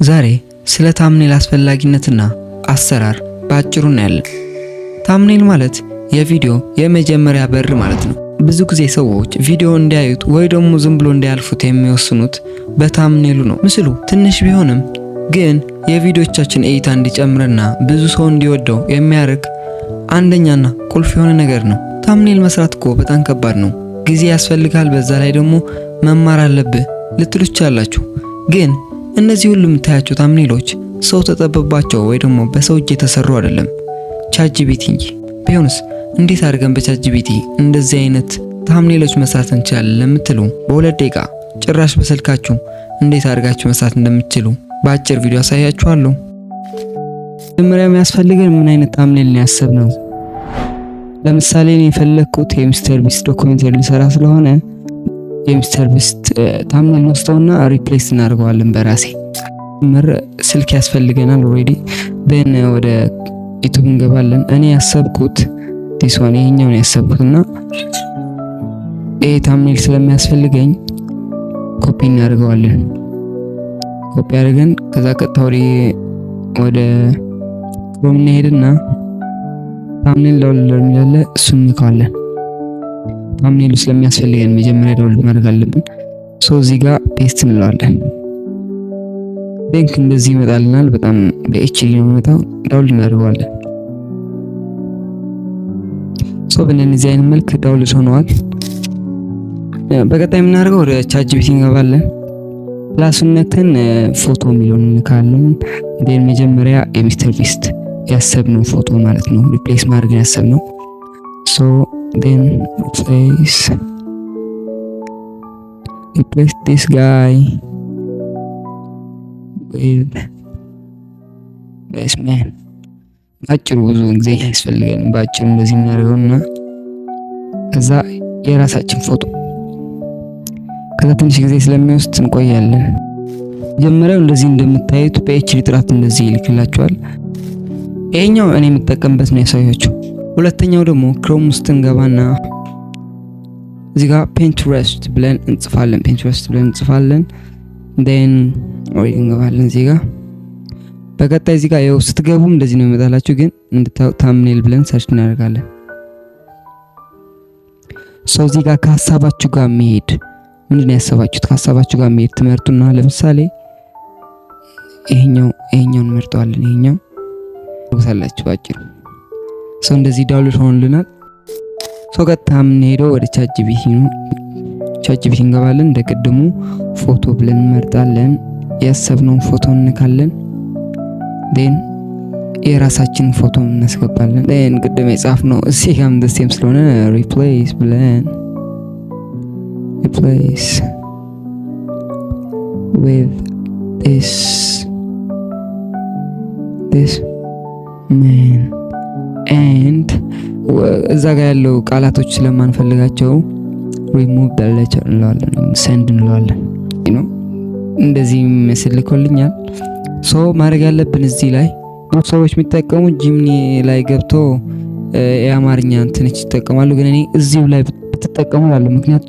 ዛሬ ስለ thumbnail አስፈላጊነትና አሰራር በአጭሩ እናያለን። Thumbnail ማለት የቪዲዮ የመጀመሪያ በር ማለት ነው። ብዙ ጊዜ ሰዎች ቪዲዮ እንዲያዩት ወይ ደግሞ ዝም ብሎ እንዲያልፉት የሚወስኑት በ thumbnail ኡ ነው። ምስሉ ትንሽ ቢሆንም ግን የቪዲዮቻችን እይታ እንዲጨምርና ብዙ ሰው እንዲወደው የሚያደርግ አንደኛና ቁልፍ የሆነ ነገር ነው። Thumbnail መስራት እኮ በጣም ከባድ ነው። ጊዜ ያስፈልጋል። በዛ ላይ ደግሞ መማር አለብህ ልትሉ ትችላላችሁ። ግን እነዚህ ሁሉ የምታያቸው thumbnail ኦች ሰው ተጠብባቸው ወይ ደግሞ በሰው እጅ የተሰሩ አይደለም፣ ChatGPT እንጂ። ቢሆንስ እንዴት አድርገን በ ChatGPT እንደዚህ አይነት thumbnail ኦች መስራት እንችላለን ለምትሉ፣ በ2 ደቂቃ ጭራሽ በስልካችሁ እንዴት አድርጋችሁ መስራት እንደምትችሉ በአጭር ቪዲዮ አሳያችኋለሁ። መጀመሪያ የሚያስፈልገን ምን አይነት thumbnail ነው ያሰብነው? ለምሳሌ እኔ የፈለግኩት የ MrBeast documentary ሊሰራ ስለሆነ የ MrBeast thumbnail ወስደውና replace እናደርገዋለን በራሴ። ምር ስልክ ያስፈልገናል already። Then ወደ YouTube እንገባለን። እኔ ያሰብኩት this one፣ ይሄኛውን ያሰብኩት እና ይሄ thumbnail ስለሚያስፈልገኝ ኮፒ እናደርገዋለን። ኮፒ አድርገን ከዛ ቀጥታ ወደ Chrome እንሄድና thumbnail download የሚል እሱን እንልከዋለን። Thumbnail ኡ ስለሚያስፈልገን መጀመሪያ download ማድረግ አለብን። So እዚህ ጋር paste እንለዋለን። Then እንደዚህ ይመጣልናል። በጣም በ HD ነው የሚመጣው። Download እናደርገዋለን። So በእነዚህ አይነት መልክ download ሆነዋል። በቀጣይ የምናደርገው ወደ ChatGPT እንገባለን። Plus ኡን ነክተን ፎቶ የሚለውን እንካለን። Then መጀመሪያ የ MrBeast ያሰብነው ፎቶ ማለት ነው፣ replace ማድረግ ያሰብነው። So then replace this guy with this man። ባጭሩ ብዙ ጊዜ ያስፈልገን፣ ባጭሩ እንደዚህ እናደርገውና ከዛ የራሳችን ፎቶ፣ ከዛ ትንሽ ጊዜ ስለሚወስድ እንቆያለን። መጀመሪያው እንደዚህ እንደምታዩት በ HD ጥራት እንደዚህ ይልክላችኋል። ይሄኛው እኔ የምጠቀምበት ነው ያሳያችሁ። ሁለተኛው ደግሞ Chrome ውስጥ እንገባና እዚህ ጋር Pinterest ብለን እንጽፋለን። Pinterest ብለን እንጽፋለን። Then ወይ እንገባለን እዚህ ጋር። በቀጣይ እዚህ ጋር ያው ስትገቡም እንደዚህ ነው የሚመጣላችሁ፣ ግን እንድታው thumbnail ብለን search እናደርጋለን። So እዚህ ጋር ከሀሳባችሁ ጋር የሚሄድ፣ ምንድን ነው ያሰባችሁት፣ ከሀሳባችሁ ጋር የሚሄድ ትመርጡና ለምሳሌ ይሄኛውን እንመርጠዋለን። ይሄኛው ታላችሁ ባጭሩ። So እንደዚህ download ሆኖልናል። So ቀጥታ የምንሄደው ወደ ChatGPT ነው። ChatGPT እንገባለን። እንደ ቅድሙ ፎቶ ብለን እንመርጣለን። ያሰብነውን ፎቶ እንካለን። Then የራሳችንን ፎቶ እናስገባለን። Then ቅድም የጻፍነው እዚህ ጋርም the same ስለሆነ replace ብለን replace with this man and እዛ ጋር ያለው ቃላቶች ስለማንፈልጋቸው ሪሙቭ ዘ ሌተር እንለዋለን፣ send እንለዋለን። ነው እንደዚህ ምስል ልኮልኛል። So ማድረግ ያለብን እዚህ ላይ ብዙ ሰዎች የሚጠቀሙ Gemini ላይ ገብቶ የአማርኛ እንትኖች ይጠቀማሉ። ግን እኔ እዚሁ ላይ ብትጠቀሙ እላለሁ። ምክንያቱ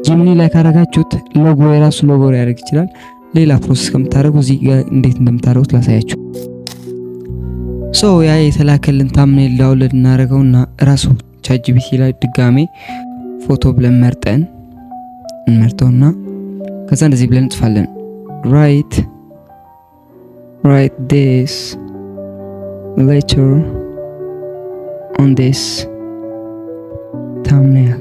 Gemini ላይ ካረጋችሁት ሎጎ የራሱ ሎጎ ሊያደርግ ይችላል። ሌላ process ከምታደርጉ እዚህ ጋር እንዴት እንደምታደርጉት ላሳያችሁ። So ያ የተላከልን thumbnail download እናደርገውና ራሱ ChatGPT ላይ ድጋሜ ፎቶ ብለን መርጠን እንመርጠውና ከዛ እንደዚህ ብለን እንጽፋለን፣ write this letter on this thumbnail።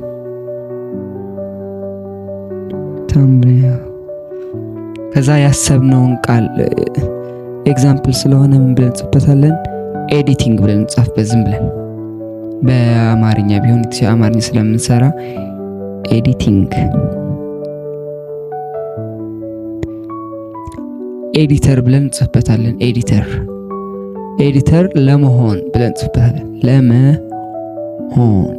ከዛ ያሰብነውን ቃል example ስለሆነ ምን ብለን እንጽፍበታለን? Editing ብለን እንጻፍበት። ዝም ብለን በአማርኛ ቢሆን፣ አማርኛ ስለምንሰራ editing፣ editor ብለን እንጽፍበታለን። Editor ለመሆን ብለን እንጽፍበታለን። ለመሆን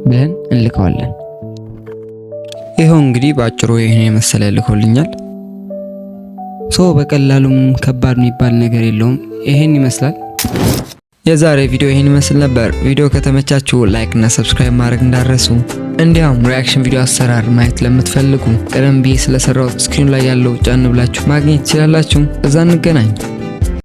ብለን እንልከዋለን። ይኸው እንግዲህ በአጭሩ ይህን የመሰለ ልኮልኛል። So በቀላሉም ከባድ የሚባል ነገር የለውም። ይሄን ይመስላል። የዛሬ ቪዲዮ ይሄን ይመስል ነበር። ቪዲዮ ከተመቻችሁ like እና subscribe ማድረግ እንዳትረሱ። እንዲያውም reaction ቪዲዮ አሰራር ማየት ለምትፈልጉ ቀደም ብዬ ስለሰራሁት screen ላይ ያለው ጫን ብላችሁ ማግኘት ትችላላችሁ። እዛ እንገናኝ።